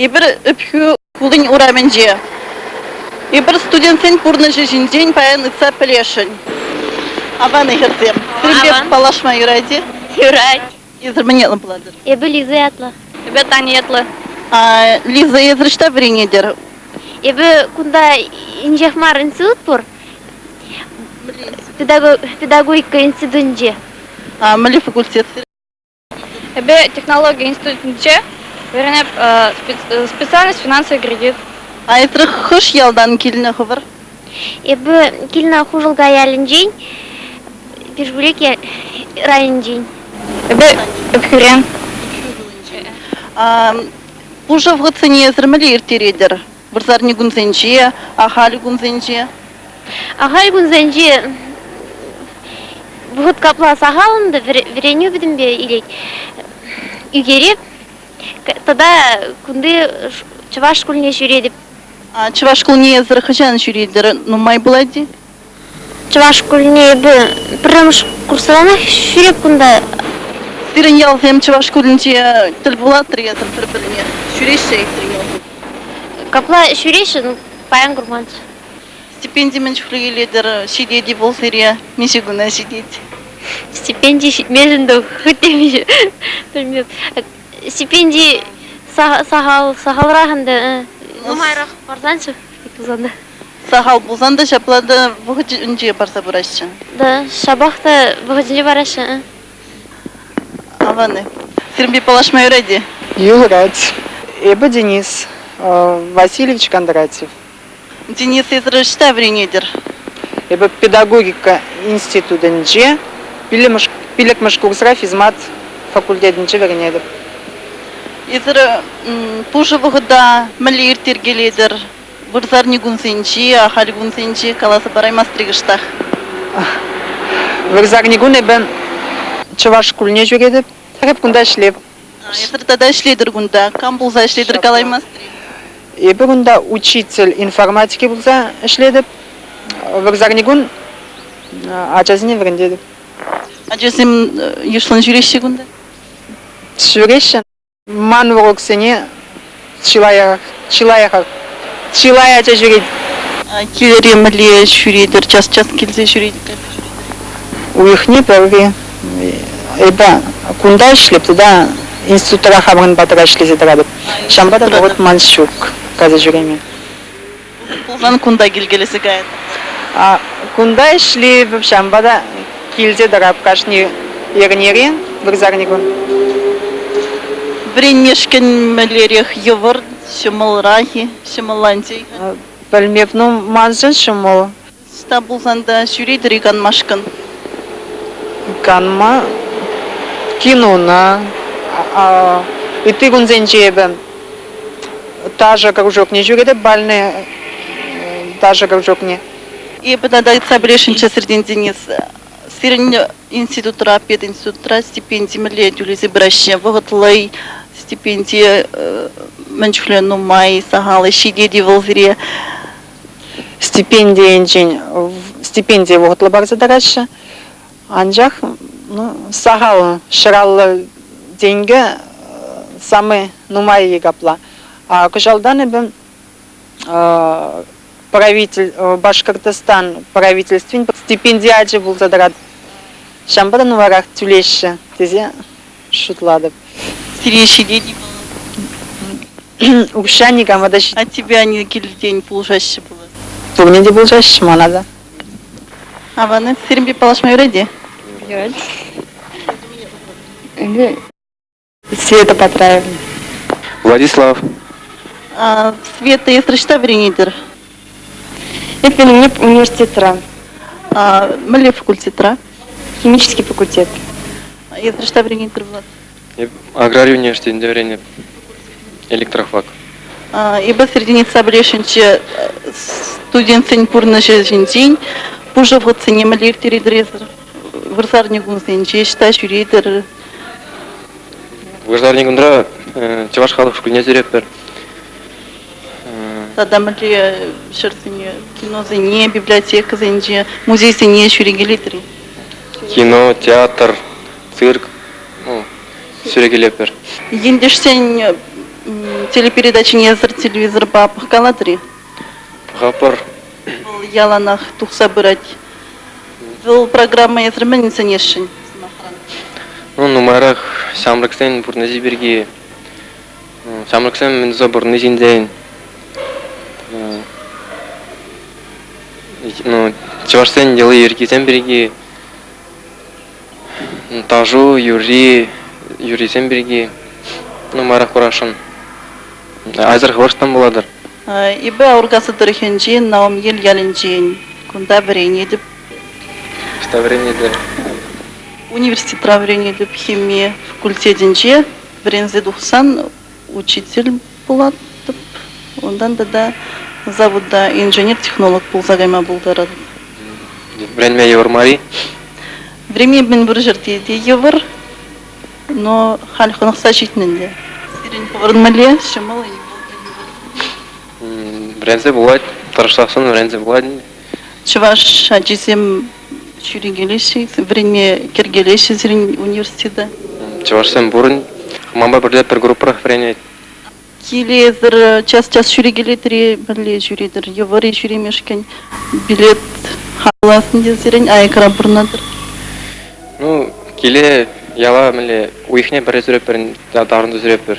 Эпир Ӗпхӳ хулин урамӗнче. Эпир студентсен пурнӑҫӗ ҫинчен паян ыйтса пӗлесшӗн. Аван-и, хӗрсем? Сирӗнпе паллашма юрать-и? Юрать. Эсир мӗн ятлӑ пулатӑр? Эпӗ Лиза ятлӑ. Эпӗ Таня ятлӑ. Лиза, эсир ӑҫта вӗренетӗр? Эпӗ кунта инҫех мар институт пур. Педагогика институтӗнче. Мӗнле факультет? Эпӗ технологи институтӗнче вӗренеп специальность финансовый кредит. А эсир хӑш ялтан килнӗ хӑвӑр? Эпӗ килнӗ Хушӑлка ялӗнчен, Пишпӳлек районӗнчен. Эпӗ Ӗпхӳрен. Пушӑ вӑхӑтсене эсир мӗнле ирттеретӗр? Вырсарни кунсенче, ахаль кунсенче? Ахаль кунсенче вӑхӑт капла сахал ӗнтӗ, вӗренӳ пӗтӗмпе илет. Ӳкереп тата кунти чӑваш шкулне ҫӳретӗп. Чӑваш шкулне эсир хӑҫан ҫӳретӗр? Нумай пулать-и? Чӑваш шкулне эпӗ пӗрремӗш курсранах ҫӳреп кунта. Сирӗн ялсем чӑваш шкулӗнче тӗл пулатӑр эсир пӗр-пӗрне? Ҫӳреҫҫӗ-и сирӗн ялсем? Капла ҫӳреҫҫӗ, ну, паян курманччӗ. Стипенди мӗн чухлӗ илетӗр? Ҫитет-и вӑл сире? Миҫе куна ҫитет? Стипенди ҫитмесен те хуть те миҫе пӗлмеп. Стипенди сахал, сахалрах ӗнтӗ. Нумайрах парсанччӗ пулсан та. Сахал пулсан та ҫапла та вӑхӑтӗнче парса пыраҫҫӗ. Да, ҫапах та вӑхӑтӗнче параҫҫӗ. Аван-и. Сирӗнпе паллашма юрать-и? Юрать. Эпӗ Денис Васильевич Кондратьев. Денис, эсир ӑҫта вӗренетӗр? Эпӗ педагогика институтӗнче пиллӗкмӗш курсра физмат факультетӗнче вӗренетӗп. Эсир пушӑ вӑхӑта мӗнле ирттеркелетӗр? Вырсарни кунсенче, ахаль кунсенче каласа параймастӑр кӑштах. Вырсарни кун эпӗ чӑваш шкулне ҫӳретӗп. Эп кунта ӗҫлеп. Эсир тата ӗҫлетӗр кунта. Кам пулса ӗҫлетӗр калаймастӑр-и? Эпӗ кунта учитель информатики пулса ӗҫлетӗп. Вырсарни кун ачасене вӗрентетӗп. Ачасем йышлӑн ҫӳреҫҫӗ кунта? Ҫӳреҫҫӗ. Ман уроксене чылаях, чылаях, чылай ача ҫӳрет. Килӗре мӗнле ҫӳретӗр? Час-час килсе ҫӳретӗр? Уйӑхне пӗрре. Эпӗ кунта ӗҫлеп тата институтра хамӑрӑн патра ӗҫлесе тӑратӑп. Ҫавӑнпа та вӑхӑт ман ҫук кайса ҫӳреме. Пулсан кунта килкелесе каятӑр. Кунта ӗҫлетӗп, ҫавӑнпа та килсе тӑрап кашни эрнере, вырсарникун. Вӗренмешкӗн мӗнлерех йывӑр, ҫӑмӑлрах-и, ҫӑмӑлланчӗ-и-ха? Пӗлмеп, ну, маншӑн ҫӑмӑл. Ӑҫта пулсан та ҫӳретӗр-и канмашкӑн? Канма кинона, ытти кунсенче эпӗ ташӑ кружокне ҫӳретӗп, бальный ташӑ кружокне. Эпӗ тата ыйтса пӗлесшӗнччӗ сиртен, Денис. Сирӗн институтра, пединститутра стипенди мӗнле тӳлесе пыраҫҫӗ? Вӑхӑтлӑ стипенди мӗн чухлӗ нумай, сахал ҫитет-и вӑл сире? Стипенди енчен стипендие вӑхӑтлӑ парса тӑраҫҫӗ. Анчах ну, сахал ҫӑраллӑ тенкӗ самый нумай капла. А кӑҫалтан эпӗ правитель Башкортостан правительствин стипендиачӗ пулса тӑрать. Ҫавӑнпа та нумайрах тӳлеҫҫӗ тесе шутлатӑп. Сире ҫитет-и Укҫа никама та ҫит. А тебе они килтен пулӑшаҫҫӗ пулас? Пурне те пулӑшаҫҫӗ мана та. Аван, сирӗнпе паллашма юрать-и? Юрать. Света Патраевна. Владислав. Света, эсир ӑҫта вӗренетӗр? Эп университетра. Мӗнле факультетра? Химический факультет. Эсир ӑҫта вӗренетӗр, Влад? Эп аграри университетӗнче вӗренеп. Электрофак. Эпӗ сиртен ыйтса пӗлесшӗнччӗ, студентсен пурнӑҫӗ ҫинчен пушӑ вӑхӑтсене мӗнле ирттеретӗр эсир? Вырсарни кунсенче ӑҫта ҫӳретӗр? Вырсарни кунра чӑваш халӑх шкулне ҫӳретпӗр. Тата мӗнле ҫӗрсене, киносене, библиотекӑсенче, музейсене ҫӳрекелетӗр-и? Кино, театр, цирк, ну, ҫӳрекелетпӗр. Ентешсен Телепередачине эсӗр телевизорпа пӑхкалатӑр-и? Пӑхатпӑр. Вӑл яланах тухса пырать. Вӑл программа эсӗр мӗн сӗнесшӗн, сӑмахран? Ну, нумайрах ҫамрӑксен пурнӑҫӗ пирки, ҫамрӑксем мӗн туса пурӑнни ҫинчен, ну, чӑвашсен йӑли-йӗркисем пирки, ташу, юрри, юррисем пирки нумайрах курасшӑн. Айсӑр хӑвӑрттӑн пулатӑр. Эпӗ Аургазӑ тӑрӑхӗнчи Наумьел ялӗнчен. Кунта вӗренетӗп. Ӑҫта вӗренетӗр? Университетра вӗренетӗп, хими факультетӗнче. Вӗренсе тухсан учитель пулатӑп. Унтан тата завода инженер-технолог пулса кайма пултаратӑп. Вӗренме йывӑр мар-и? Вӗренме мӗн пур ҫӗрте те йывӑр, но халь хӑнӑхса ҫитнӗ ӗнтӗ. Сирӗн хӑвӑрӑн мӗнле ҫӑмӑл-и? Вӗренсе пулать, тӑрӑшсассӑн вӗренсе пулать. Чӑваш ачисем ҫӳрекелеҫҫӗ, вӗренме кӗркелеҫҫӗ сирӗн университета? Чӑвашсем пурӑн. Манпа пӗрле пӗр группӑрах вӗренет. Килесӗр час-час ҫӳрекелетӗр-и, мӗнле ҫӳретӗр? Йывӑр-и ҫӳремешкӗн? Билет хакласын тесерен аякра пурӑнатӑр? Ну, киле яла мӗнле уйӑхне пӗрре ҫӳретпӗр, таврӑнса ҫӳретпӗр.